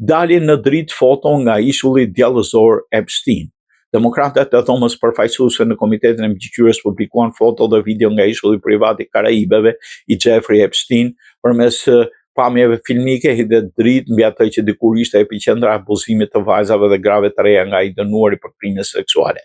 Dalin në dritë foto nga ishulli djallëzor Epstein. Demokratët e Dhomës Përfaqësuese në Komitetin e Mbikëqyrjes publikuan foto dhe video nga ishulli privat i Karaibeve i Jeffrey Epstein përmes pamjeve filmike hidhet dritë mbi atë që dikur ishte epiqendra e abuzimit të vajzave dhe grave të reja nga i dënuari për krime seksuale.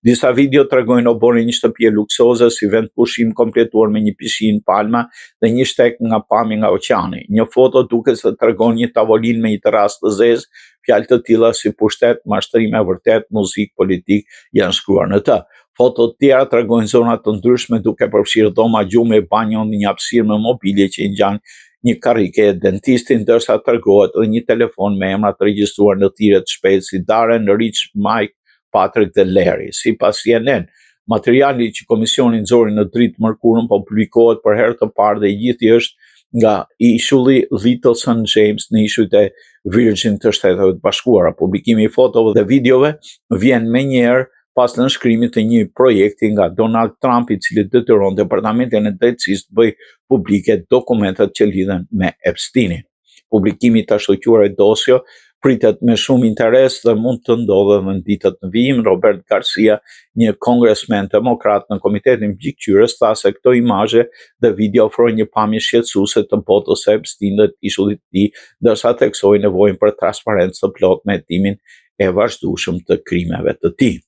Disa video tregojnë oborrin e një shtëpie luksoze si vend pushim kompletuar me një pishinë, palma dhe një shteg nga pamje nga oqeani. Një foto duket se tregon një tavolinë me një dërrasë të zezë, fjalë të tilla si pushtet, mashtrime, vërtet, muzikë, politikë janë shkruar në të. Foto të tjera tregojnë zona të ndryshme duke përfshirë dhoma gjumi, banjo dhe një hapësirë me mobilje që i ngjan një karrike dentisti, ndërsa tregohet edhe një telefon me emra të regjistruar në thirrje të shpejtë si Darren, Rich, Mike, Patrick dhe Larry. Sipas CNN, materiali që komisioni nxori në dritë mërkurën po publikohet për herë të parë dhe i gjithi është nga ishulli Little St. James në ishujt e Virgin të Shteteve të Bashkuara. Publikimi i fotove dhe videove vjen menjëherë pas nënshkrimit të një projekti nga Donald Trump, i cili detyron Departamentin e Drejtësisë të bëjë publike dokumentet që lidhen me Epsteinin. Publikimi i të ashtuquajturës dosje pritet me shumë interes dhe mund të ndodhë edhe në ditët në vijim. Robert Garcia, një kongresmen demokrat në Komitetin Mbikëqyrës, tha se këto imazhe dhe video ofrojnë një pamje shqetësuese të botës së Epstein dhe të ishullit të tij, ndërsa theksoi nevojën për transparencë të plotë në hetimin e vazhdueshëm të krimeve të tij.